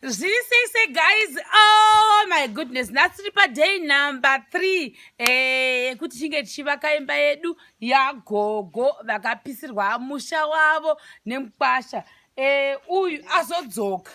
Zviri sei sei guys? Oh my goodness, nhasi tiri paday number 3 yekuti tinge tichivaka imba yedu yagogo vakapisirwa musha wavo nemukwasha. Uyu azodzoka.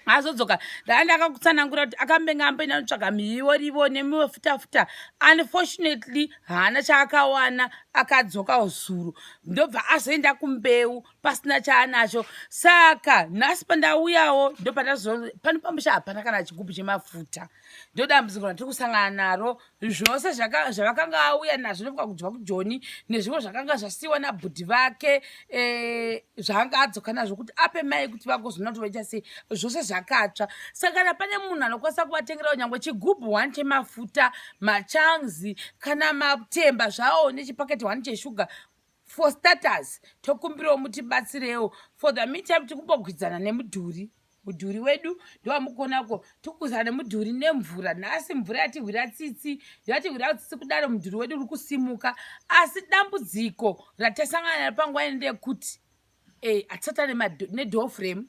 Azodzoka ndaa ndakakutsanangura kuti akambenge amboenda notsvaga miriwo rivo nemifutafuta. Unfortunately haana chaakawana, akadzoka zuro ndobva azoenda kumbeu pasina chaanacho. Saka nhasi pandauyawo ndopandazo pano pamusha hapana kana chigubhu chemafuta. Ndo dambudziko ratiri kusangana naro. Zvose zvavakanga auya nazvo ndofunga kubva kujoni nezvimwe zvakanga zvasiyiwa nabhudhi vake, zvaanga adzoka nazvo kuti ape mai kuti vagozoona kuti vaita sei, zvose zvakatsva. Saka kana pane munhu anokwanisa kuvatengerawo nyangwe chigubhu 1 chemafuta, machangs kana matemba zvawo nechipaketi 1 cheshuga for starters, tokumbirawo mutibatsirewo. For the meantime tikumbogwidzana nemudhuri. Mudhuri wedu ndowamukuonako, tikugwidzana nemudhuri nemvura. Nhasi mvura yatihwira tsitsi, yatihwira tsitsi kudaro mudhuri wedu uri kusimuka. Asi dambudziko ratasangana naro panguva ino ndeyekuti hatisati ane nedoor frame,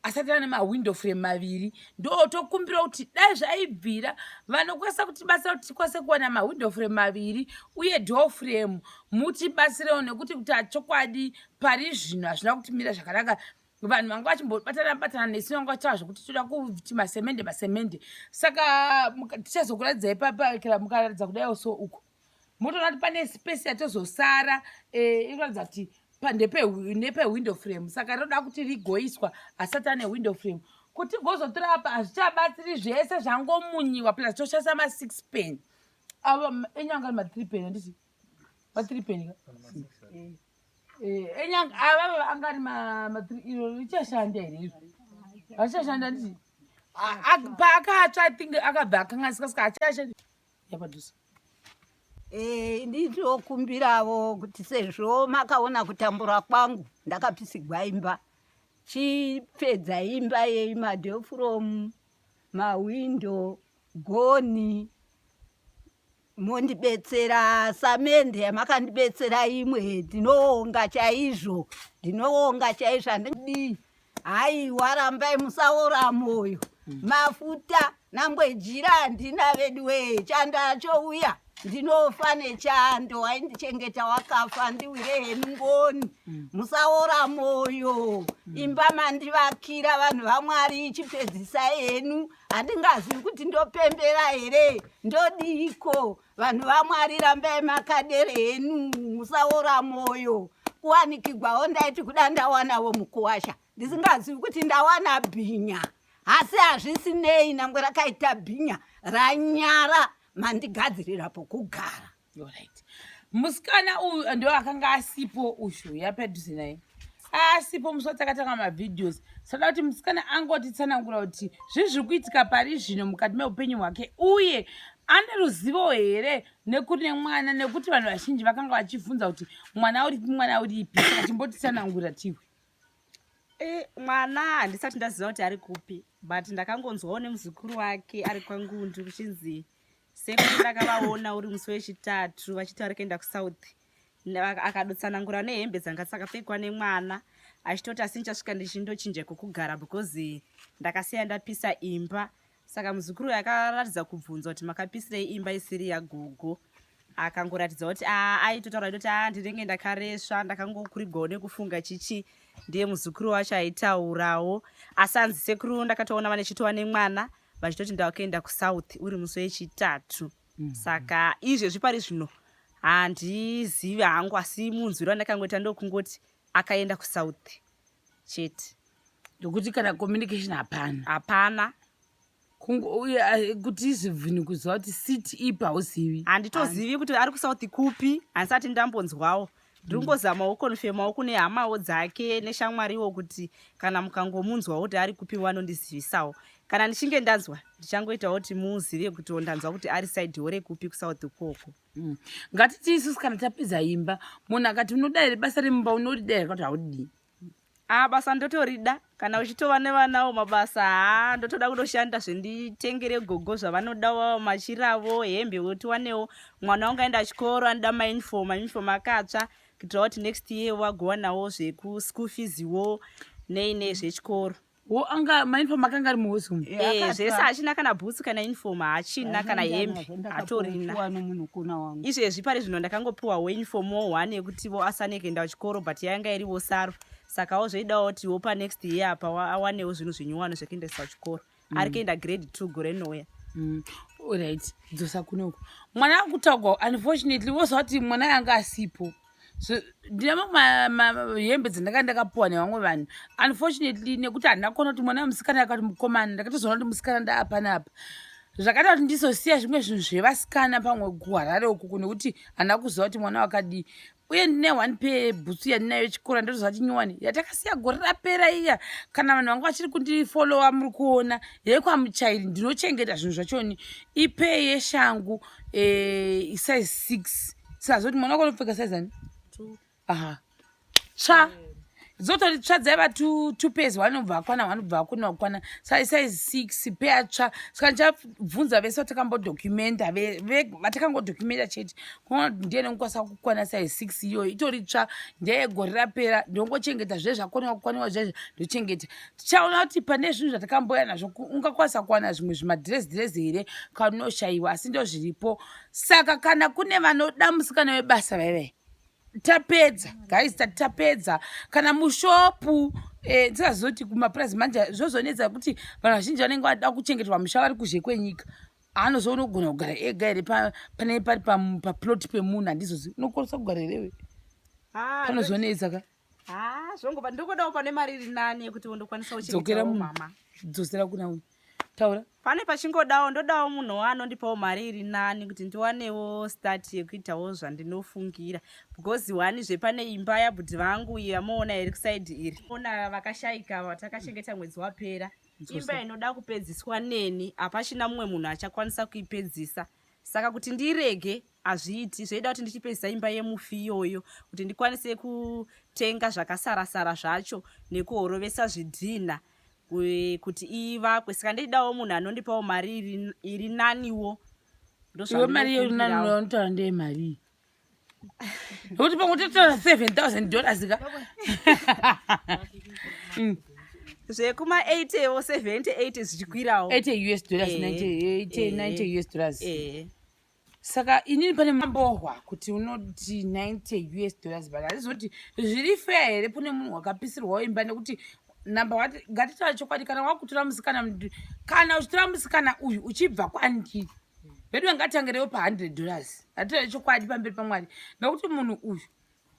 asati ane mawindow frame maviri. Ndo tokumbira kuti dai zvaibvira vanokwanisa kutibatsira kuti tikwanise kuwana mawindow frame maviri uye door frame, mutibatsirewo, nekuti kuti chokwadi pari zvino hazvina kutimira zvakanaka. Vanhu vanga vachimbobatana batana nesu vanga vachitaura zvekuti toda kuti masemende masemende. Saka tichazokuratidzai papakira mukaratidza kudaiwo so uko motoona kuti pane space yatozosara, inoratidza kuti ndepewindow frame. Saka roda kuti rigoiswa, asati ane window frame kuti gozotora apa hazvichabatsiri, zvese zvangomunyiwa. Plus toshandisa ma6 pen ava enyanga ma3 pen, handiti ma3 pen ka? Enyanga ava anga ari ma3. Iro richashanda here? Izvo harichashanda, handiti? Paakatsva I think akabva akanganisika, saka hachashandi yapadhuze. Ndinokumbirawo kuti sezvo makaona kutambura kwangu, ndakapisigwa imba, chipedza imba yei, madoor frame, mawindo, goni, mondibetsera samende yamakandibetsera imwe. Ndinoonga chaizvo, ndinoonga chaizvo. Handidii, haiwa, rambai, musaora moyo. Mafuta nangwejira handina vedu wee, chando achouya ndinofa nechando. Waindichengeta wakafa, ndiwire henu ngoni. Musaora moyo. Imba mandivakira, vanhu vaMwari, ichipedzisai henu. Handingazivi kuti ndopembera here, ndodiiko. Vanhu vaMwari, rambai makadere henu, musaora moyo. Kuwanikigwawo ndaiti kuda ndawanawo mukuwasha, ndisingazivi kuti ndawana bhinya, asi hazvisinei, nangwe rakaita bhinya ranyara, mandigadzirira pokugara. Alright. Musikana uyu ndo akanga asipo ushu yapadhuze naye, asipo musi watakatanga mavideos. Sada kuti musikana angotitsanangura kuti zvii zviri kuitika pari zvino mukati meupenyu hwake, uye ane ruzivo here nekune mwana, nekuti vanhu vazhinji vakanga vachibvunza kuti mwana uripi, mwana uripi. Saka chimbotitsanangura tiwe. Mwana handisati ndaziva kuti ari kupi, but ndakangonzwawo nemuzukuru wake ari kwangundu kuchinzi sekuru ndakavaona uri musi wechitatu vachiti vari kuenda kuSouth. Akadotsanangura nehembe dzanga dzakapfekwa nemwana, achitoti asi ndichasvika ndichindochinja kwekugara because ndakasiya ndapisa imba. Saka muzukuru uyu akaratidza kubvunza kuti makapisirei imba isiri yagogo. Akangoratidza kuti aitotaura kuti ndinenge ndakaresva, ndakangokurigwawo nekufunga chichi. Ndiye muzukuru wacho aitaurawo, asi anzi sekuru ndakatoona vane chitova nemwana vachitoti ndakuenda kuSouth uri musi wechitatu. Saka izvezvi pari zvino handizivi hangu, asi munzwiro wandakangoita ndokungoti akaenda kuSouth chete. Ndokuti kana communication hapana. Hapana. Uye, kuti izvibvini kuziva kuti city ipi hauzivi. Handitozivi kuti ari kuSouth kupi, handisati ndambonzwawo. Ndiri kungozamawo confirmawo kune hamawo dzake neshamwariwo kuti kana mukangomunzwawo kuti ari kupi vanondizivisawo. Kana ndichinge ndanzwa ndichangoitawo kuti muzive kuti ndanzwa kuti ari saidiwo rekupi kuSouth ukoko. Ngatiti isusu kana tapedza imba, munhu akati unoda here basa remumba, unorida here kuti haudii? Ah, basa ndotorida. Kana uchitova nevanawo mabasa, haa, ndotoda kutoshanda zvenditengere gogo zvavanodawo, machiravo, hembe, wotiwanewo mwana wangu aenda chikoro anoda mauniform, mauniform akatsva, kuitira kuti next year wagowanawo zvekuschool fees wo. Nei nei zvechikoro. Wo anga mauniform akanga ari muhosi umu. Eh, zvese hachina kana bhutsu kana uniform hachina kana hembe hatorina. Izvezvi pari zvino ndakangopiwa uniform wo one yekuti vo asane kuenda kuchikoro but yanga iriwo saro sakawo zvoidawo kuti wo panext year apa awanewo zvinhu zvinyuwano zvekuendesa kuchikoro. Ari kuenda grade 2 gore rinouya. Right, dzosa kunoku. Mwana akutaugwa unfortunately wozwa kuti mwana yanga asipo. So ndine mamwe hembe dzandanga ndakapuwa nevamwe vanhu unfortunately nekuti handina kuona kuti mwana wemusikana akati mukomana ndakatozoona kuti musikana ndaapanapa zvakaita kuti ndizosiya zvimwe zvinhu zvevasikana pamwe kuharare ukuku nekuti handina kuziva kuti mwana wakadii uye ndine one pair bhutsu yandinayo yechikoro ndatoziva kuti nyowani yatakasiya gore rapera iya kana vanhu vanga vachiri kundifollowa muri kuona yekwamuchairi ndinochengeta zvinhu zvachoni ipair yeshangu eh, size 6 sazoti mwana wako unopfeka size ani aha tsva dzotori tsva dzaiva two pairs one ubva akwana one ubva akuna kukwana size size 6 pair tsva saka ndichabvunza vese vatakambodocumenta vatakangodocumenta chete kuona kuti ndiye nekukwanisa kukwana size 6 iyoyo itori tsva ndeyegore rapera ndongochengeta zve zvakoniwa kukwaniwa zvezvo ndochengeta tichaona kuti pane zvinhu zvatakamboya nazvo ungakwanisa kuwana zvimwe zvimadhirezi dhirezi here kana unoshayiwa asi ndozviripo saka kana kune vanoda musikana webasa vaivai tapedza guys tati tapedza kana mushopu eh, ndisazoti kumapurazi manje zvozonetsa kuti vanhu vazhinji vanenge vada kuchengetwa musha vari kuzhe kwenyika anozoona kugona kugara ega here pane pari paplot pemunhu handizozi unokwanisa kugara herewe ah, panozonetsa ka ah, zvongoba ndokudawo pane mari iri nani yekuti ndokwanisa kuchengetawo mama dzosera kuna uyu taura pane pachingodawo ndodawo munhu waanondipawo mari iri nani kuti ndiwanewo start yekuitawo zvandinofungira because one zvepane imba yabhudhi vangu iyo yamoona iri kusaidi iri ona vakashaika vatakachengeta mwedzi wapera imba inoda kupedziswa neni hapachina mumwe munhu achakwanisa kuipedzisa saka kuti ndirege hazviiti zvoida kuti ndichipedzisa imba yemufi iyoyo kuti ndikwanise kutenga zvakasarasara zvacho nekuhorovesa zvidhinha kuti ivakwe saka ndidawo munhu anondipawo mari iri naniwo iwe mari iri nani unotaura ndeye marii nekuti pamwe totaura $7,000 ka Zvekuma 80 wo 70 80 zvichikwirawo 80 US dollars, 90 80 90 US dollars. Saka inini pane mambohwa kuti unoti 90 US dollars but handizivi kuti zviri fair here kune munhu wakapisirwawo imba nekuti number one ngatitaura chokwadi kana wakutora musikana kana uchitora musikana uyu uchibva kwandiri vedu ngatangirewo pa 100 dollars hatitaure chokwadi pamberi pamwari nekuti munhu uyu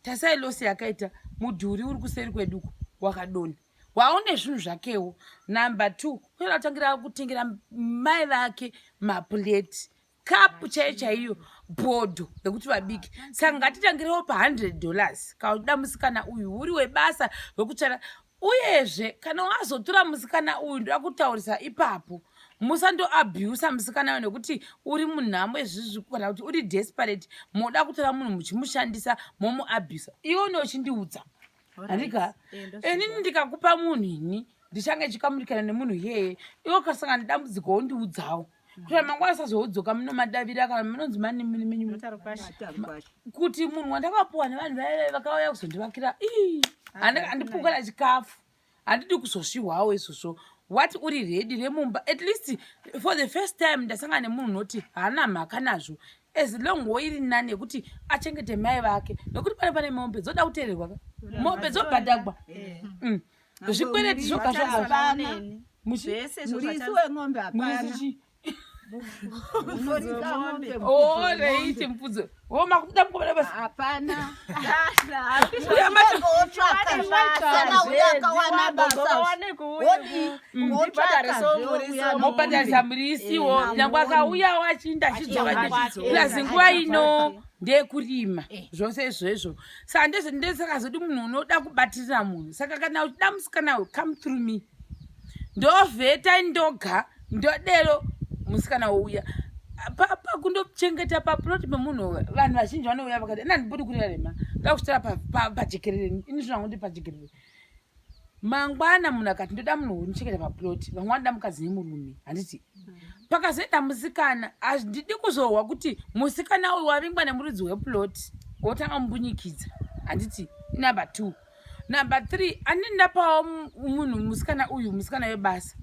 tasai losi yakaita mudhuri uri kuseri kweduku wakadonha waone zvinhu zvakewo number 2 unoda kutangira kutengera mai vake mapuleti kapu chaiyo chaiyo bhodho rekuti vabike saka ngatitangirewo pa 100 dollars kauda musikana uyu uri webasa wekutsvara uyezve kana wazotora musikana uyu ndoda kutaurisa ipapo musandoabusa musikana uyu nekuti uri munhamo ezvizvi kana kuti uri desperate moda kutora munhu muchimushandisa momuabusa iwe une uchindiudza handika inini ndikakupa munhu ini ndichange chikamurikana nemunhu iyeye iwe ukasangana nedambudziko wondiudzawo kuita mangwana asazodzoka muno madavira kana munonzi mani menyu kuti munhu wandakapuwa nevanhu vaive vakauya kuzondivakira ii handipuwi kana chikafu handidi kuzosvihwawo izvozvo wati uri redi remumba at least for the first time ndasangana nemunhu unoti haana mhaka nazvo as long wo iri nani yekuti achengete mai vake nekuti pane pane mombe dzoda kuteererwa ka mombe dzobhadhagwa Zvikwereti zvoga zvoga murisi weng'ombe hapana Alright, mupfudzo. Oh, makuda mukomana basa. Hapana. Kana uya akawana basa. Wodi. Mobhadharisa murisiwo. Nyangwe akauyawo achiinda achidzoka. Plus nguva ino ndeyekurima zvose izvezvo. Saka ndesakazoti munhu unoda kubatirira munhu. Saka kana uchida musikana uyu come through me. Ndovheta ndoga ndodero musikana wouya pakundochengeta paplot pemunhu vanhu vazhinji vanouya vakati ina ndibudi kurira rema ndoda kuchitora pajekerere ini zvinhu ndi pajekerere mangwana munhu akati ndoda munhu unichengeta paplot vamwe vanoda mukadzi nemurume handiti pakazoenda musikana handidi kuzohwa kuti musikana uyu wavingwa nemuridzi weplot wotanga mumbunyikidza handiti number 2. Number three, andini ndapawo munhu musikana uyu, musikana webasa.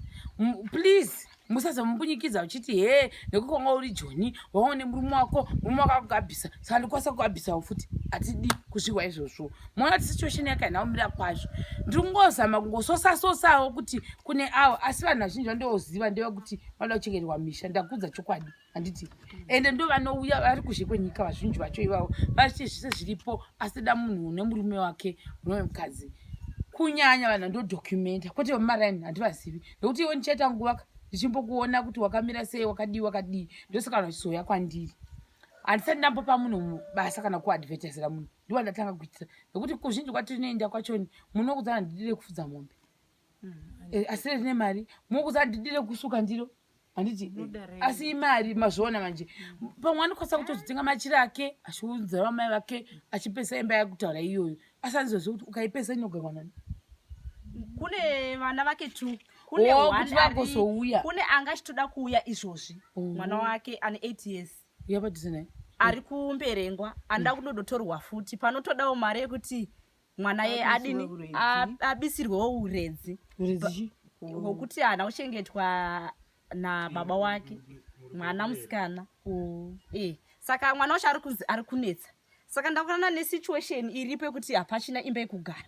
Please musazomubunyikidza uchiti he nekuti wanga uri joni wanga une murume wako, murume wako akugabhisa, saka ndikwanisa kugabhisawo futi. Hatidi kusvikwa izvozvo. Muona kuti situation yake haina kumira kwazvo. Ndiri kungozama kungososasosawo kuti kune avo, asi vanhu vazhinji vandoziva ndevekuti vanoda kuchengeterwa misha. Ndakuudza chokwadi, handiti? Ende ndo vanouya vari kuzhe kwenyika vazhinji vacho ivavo vachiti zvese zviripo, asi da munhu une murume wake, murume wemukadzi. Kunyanya vanhu vandodhocumenta, kwete vemumaraini, handivazivi nekuti iwe ndichaita nguva ndichimbokuona kuti wakamira sei, wakadii wakadii, ndosaka vanhu vachizouya kwandiri. Handisati ndambopa munhu basa kana kuadvertisera munhu, ndiwa ndatanga kuitira nekuti kuzhinji kwatinoenda kwachoni munokudzana ndidire kufudza mombe, asi rine mari, munokudzana ndidire kusuka ndiro, handiti? Asi imari mazviona manje, pamwe anokwanisa kutozotenga machira ake achiunzira vamai vake, achipesa imba yakutaura iyoyo, asi andizoziva kuti ukaipesa inogarwa nani. Kune vana vake two, kune Oh, one kuti vagozouya. Kune anga achitoda kuuya izvozvi, mwana wake ane 8 years. Uya padhuze naye. Ari kumberengwa, anoda kunodotorwa futi, panotodawo mari yekuti mwana ye adini Abisirwe uredzi. Abisirwewo uredzi. Uredzi chii? Hwokuti haana kuchengetwa nababa wake, mwana musikana. Saka mwana wacho ari kunzi ari kunetsa, saka ndakurana nesituation iripo yekuti hapachina imba yekugara.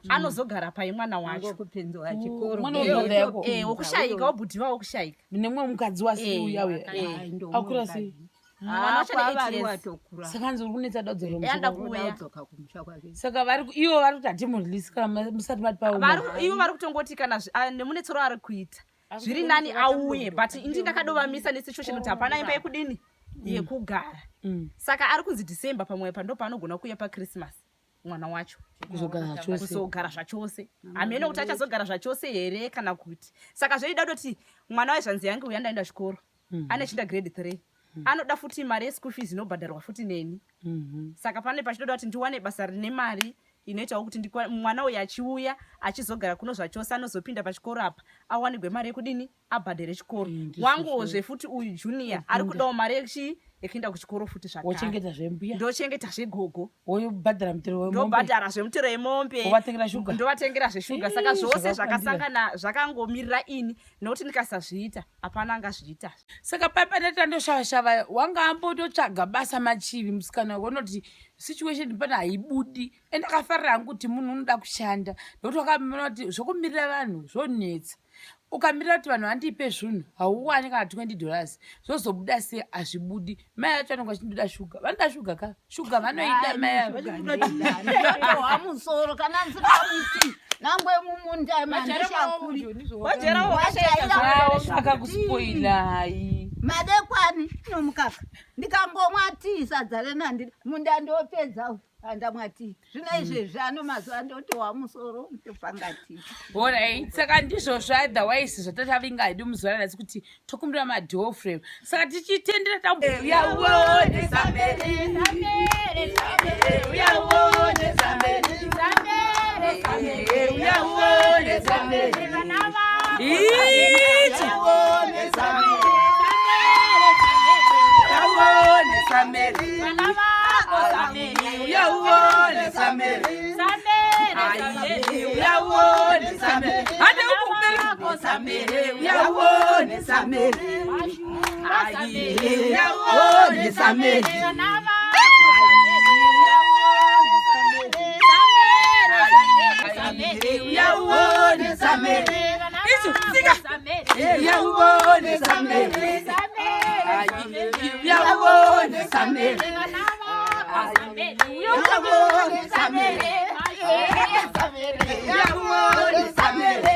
Anozogara pai mwana wacho? Kupinzwa chikoro. Mwana webrother yako? Wokushayika, wobhudhi vawo wokushayika. Nemumwe mukadzi wasi uya uya akura sei? Mwana wacho ane 8 years. Watokura. Saka hanzi uri kunetsa dadzoro. Anda kuuya. Kudzoka kumusha kwake. Saka vari ivo vari kuti hatimurelease kana musati matipa. Ivo vari kutongoti kana nemunetsero ari kuita zviri nani auye, but indi ndakadovamisa nesituation kuti hapana imba yekudini, yekugara. Saka ari kunzi December pamwe pa ndo paanogona kuuya paChristmas mwana wacho. Kuzogara zvachose. Kuzogara zvachose, hameno kuti achazogara zvachose here kana kuti. Saka zvoida kutoti mwana wezvanzi yange uya ndaenda chikoro, ane chinda grade 3, anoda futi mari yeschool fees inobhadharwa futi neni. Saka pane pachitoda kuti ndiwane basa rine mari inoitawo kuti mwana uyu achiuya achizogara kuno zvachose, anozopinda pachikoro apa awanigwe mari yekudini, abhadhere chikoro. Ndizvo. Wanguwozve futi uyu junior ari kudawo mari yechi yekuenda kuchikoro futi zvakare. Wochengeta zvembuya. Ndochengeta zvegogo. Wobhadhara mutero wemombe. Ndobhadhara zvemutero yemombe. Wovatengera shuga. Ndovatengera zveshuga. Saka Ii, zvose zvakawandira. zvakasangana zvakangomirira ini, nokuti ndikasazviita hapana angazviita. Saka pai pandatandoshavashava wanga ambototsvaga basa machivi musikana wako, unoti situation pana haibudi, ende akafarira hangu kuti munhu unoda kushanda, nokuti wakaona kuti zvokumirira vanhu zvonetsa. Ukamirira kuti vanhu vandipe zvinhu, hauwani kana $20, zvozobuda sei? Hazvibudi. Mai vacho vanenge vachindoda shuga, vanoda shuga ka, shuga vanoida mai ava. Ndotohwa musoro kana ndisikamuti nangwe mumunda mandishakuri. Akakuspoilai. Madekwani nomukaka ndikangomwa tii, sadza renandiri munda ndopedza, handamwa tii. Zvino izvezvi ano mazuva ndotohwa musoro, ndopanga tii. Alright, saka ndizvozvo, otherwise zvatatavinga hedu muzuva ranhasi kuti tokumbira madoor frame, saka tichitendera tambuyaone Sameri, uyauone Sameri, uyauone Sameri, iti uyauone Sameri, uyauone Sameri, uyauone Sameri, hande uku kumberi, Sameri, uyauone Sameri, uyauone Sameri, uyauone Sameri, isu tsika, uyauone Sameri, uyauone Sameri, uyauone Sameri, uyauone Sameri, Sameri, uyauone Sameri,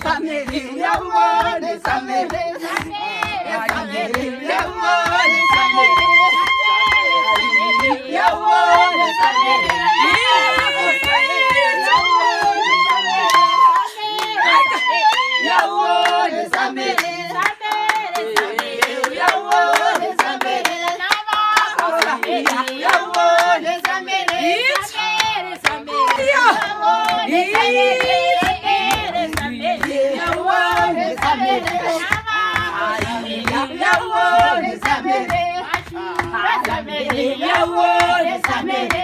Sameri, uyauone Sameri, uyauone Sameri, uyauone Sameri, uyauone Sameri, uyauone Sameri, uyauone Sameri, uyauone Sameri, uyauone Sameri.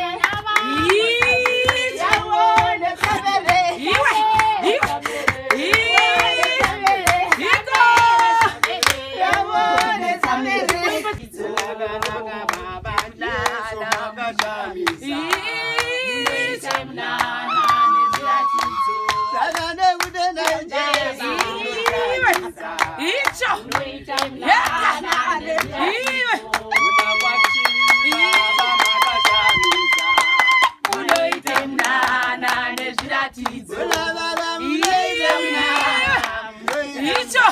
Iwe. Unoita munana nezviratidzo. Icho.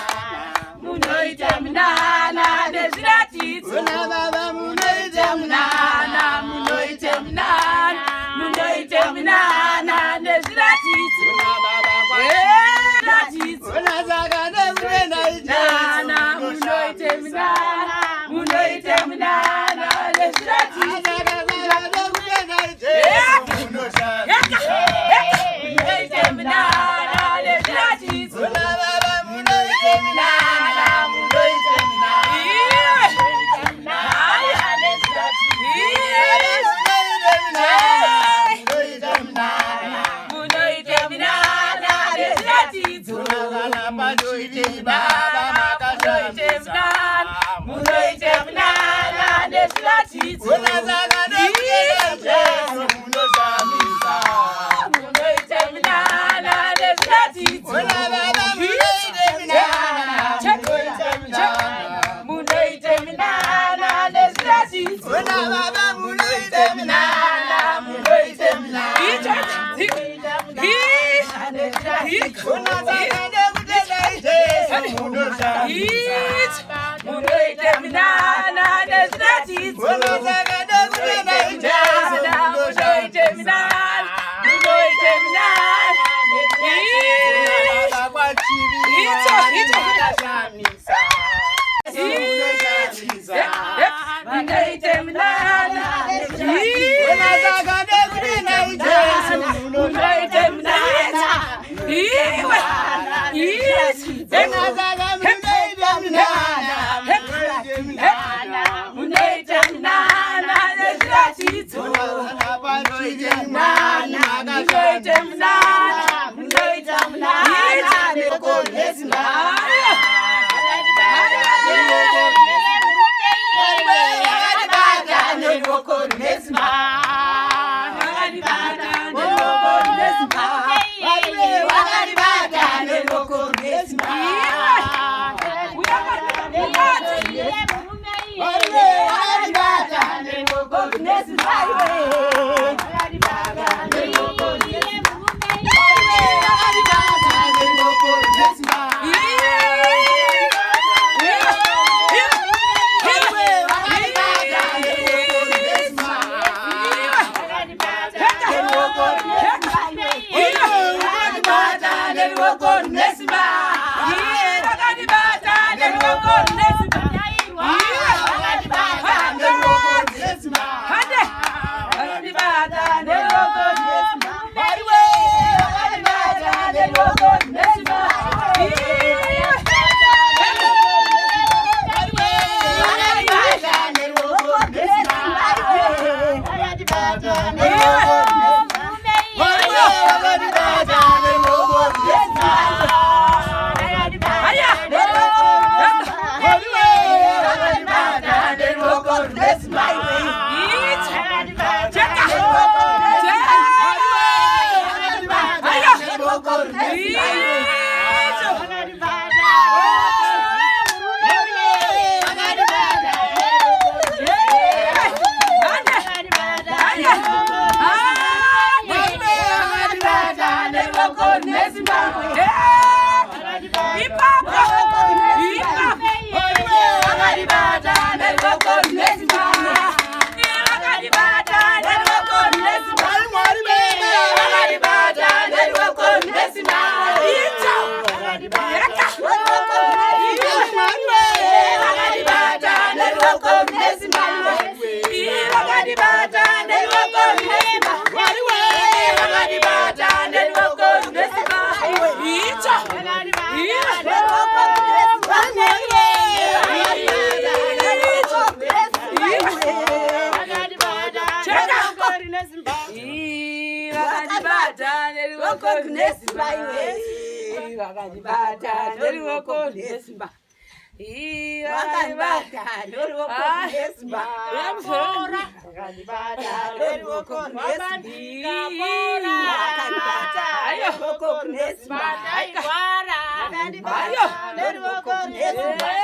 Munoita munana nezviratidzo. Munoita munana, munoita munana, munoita munana nezviratidzo. Zviratidzo. Nana, munoita munana, munoita munana nezviratidzo. Munoita munana nezviratidzo. Munana, munoita munana. Iwe. Haya. Iwe. Munoita munana nezviratidzo. Munoita munana nezviratidzo. Munoita munana nezviratidzo. Munoita munana nezviratidzo. Munoita munana, munoita munana. Icho. Icho. Munoita munana nezviratidzo. Munoita munana, munoita munana. Icho, icho. Munoita munana. Munoita munana. Iwe. Munoita munana nezviratidzo. Munoita munana, munoita munana. Vakaribata neruoko rune simba. Vakaribata neruoko rune simba. Mukadzi. Vakaribata neruoko rune simba. Vakaribata neruoko rune simba. Vakaribata neruoko rune simba. Vakaribata neruoko rune simba. Vakaribata neruoko rune simba. Hande. Vakaribata neruoko rune simba. Vakaribata neruoko rune simba. Vakandibata neruoko rune simba. Vakandibata neruoko rune simba. Icho. Cheka. Vakandibata neruoko rune simba. Vakandibata neruoko rune simba. Vakandibata neruoko rune simba. Vakandibata neruoko rune simba. Vakandibata neruoko rune simba. Vakandibata neruoko rune simba.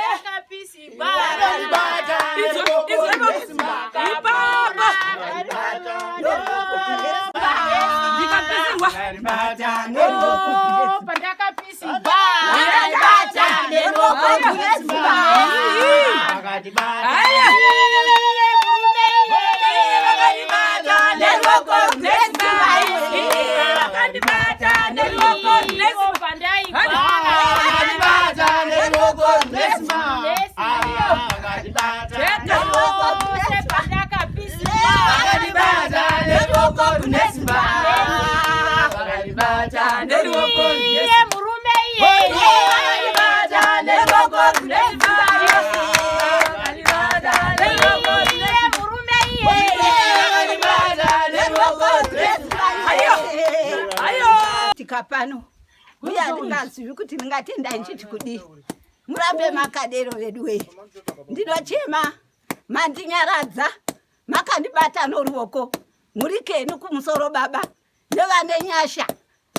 Ndasvika pano uye handingazivi kuti ndingatenda ndichiti kudii. Murambe makadero veduwee. Ndinochema mandinyaradza makandibata noruoko muri kenu kumusoro baba nevane nyasha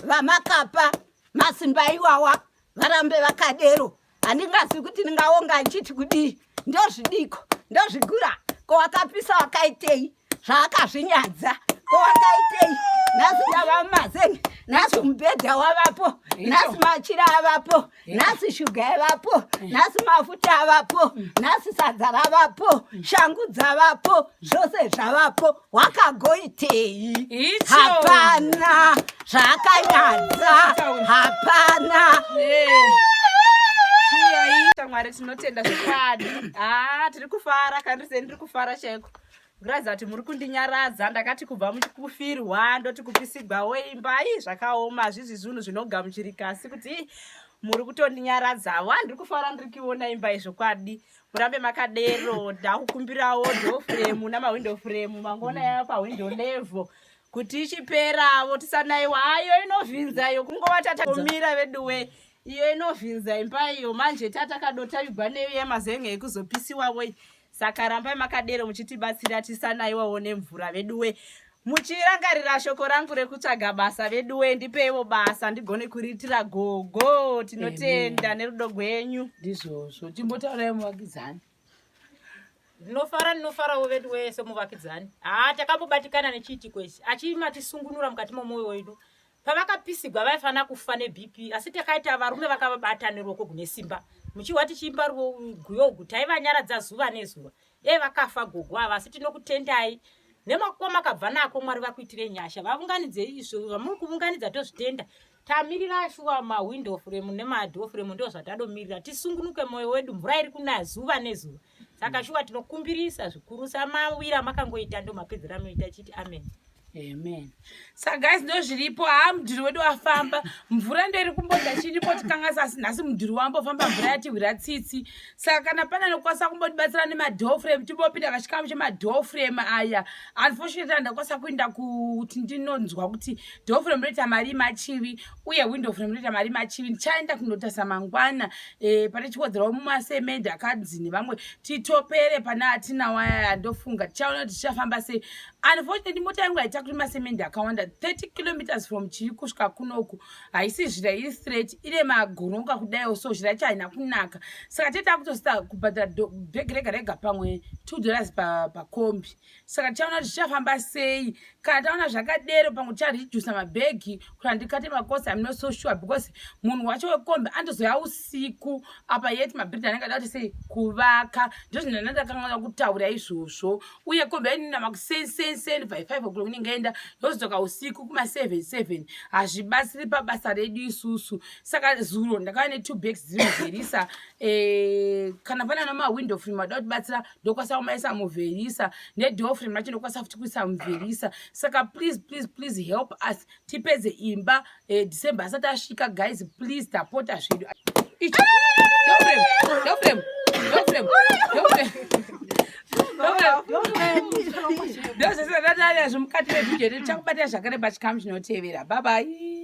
vamakapa masimba iwawa varambe vakadero handingazivi kuti ndingaonga ndichiti kudii ndozvidiko ndozvigura ko wakapisa wakaitei zvaakazvinyadza ko wakaitei nhasi ndava mumazenge nhasi mubhedha wavapo nhasi machira avapo nhasi shuga yavapo nhasi mafuta avapo nhasi sadza ravapo shangu dzavapo zvose zvavapo wakagoitei hapana zvaakanyadza hapana Mwari tinotenda zvokwadi haa tiri kufara kandise ndiri kufara chaiko kuratidza kuti muri kundinyaradza ndakati kubva muchikufirwa ndoti kupisigwawo imba ii zvakaoma hazvizi zvinhu zvinogamuchirika asi kuti muri kutondinyaradzawo handiri kufara ndiri kuiona imba izvokwadi murambe makadero ndakukumbirawo door frame namawindow frame mangona yava pawindow level kuti ichiperavo tisanaiwa ayo inovhinza iyo kungova tatakumira veduwe iyo inovhinza imba iyo manje tatakadotavigwa neyo yemazenge ekuzopisiwavo saka rambai makadero muchitibatsira tisanaiwawo nemvura veduwe muchirangarira shoko rangu rekutsvaga basa veduwe ndipeiwo basa ndigone kuriitira gogo tinotenda nerudo gwenyu ndizvozvo timbotaurai muvakidzani ndinofara ndinofarawo veduwe semuvakidzani haa takambobatikana nechiitiko ichi achimatisungunura mukati momwoyo wedu pavakapisigwa vaifanira kufa nebp asi takaita varume vakavabata neruoko gune simba muchihwa tichiimba guyo ugu taivanyaradza zuva nezuva dai vakafa gogo ava asi tinokutendai nemakuwa makabva nako mwari vakuitire nyasha vavunganidzei izvo zvamuri kuvunganidza tozvitenda tamirira shuwa mawindow frame nemadoor frame ndo zvatadomirira tisungunuke mwoyo wedu mvura iri kunaya zuva nezuva saka shuwa tinokumbirisa zvikuru samawira makangoita ndo mapedzera anoita chiti amen amen saka guys ndo zviripo haa mudhuri wedu wafamba mvura ndo iri kumbonda chiripo tikangasa asi nhasi mudhuri wambofamba mvura yatihwira tsitsi saka kana pane anokwanisa kumbotibatsira nemadoframe timbopinda pachikamu chemadoframe aya unfortunately andakwanisa kuenda kuti ndinonzwa kuti doframe roita mari machivi uye window frame roita mari machivi ndichaenda kundotarisa mangwana e, pane chiwedzerawo mumasemende akanzi nevamwe titopere pane atinawo aya ndofunga tichaona kuti tichafamba sei unfortunately mota yangu haitakuri masemende akawanda 30 kilometers from chiri kusvika kunoku haisi zhira iri straight ine magoronga kudaiwo so zhira yacho haina kunaka saka tete takutosita kubhadhara bhegi rega rega pamwe 2 dollars pakombi pa saka tichaona kuti zvichafamba sei kana taona zvakadero pamwe ticharedusa mabhegi kuti handikate makosi am not so sure because munhu wacho wekombi andozoya usiku apa yet mabhiridi anenge ada kuti sei kuvaka ndozvinhu ndandakanga kutaura izvozvo uye kombi yainina makusensenseni by 5 o'clock inenge yaenda yozodzoka usiku kuma 7 7 hazvibatsiri pabasa redu isusu saka zuro ndakava netwo bags dziri muverisa eh, kana pane ana mawindow frame ada kutibatsira ndokwanisa kumaisa muverisa nedoor frame racho ndokwanisa futi kuisa muverisa saka please please please help us tipedze imba eh, december asati asvika guys please tapota zvedu icho door frame door frame door frame door frame ndozvese zvatatari azvo mukati mevhidhiyo yedu tichakubatira zvakare pachikamu chinotevera bye bye.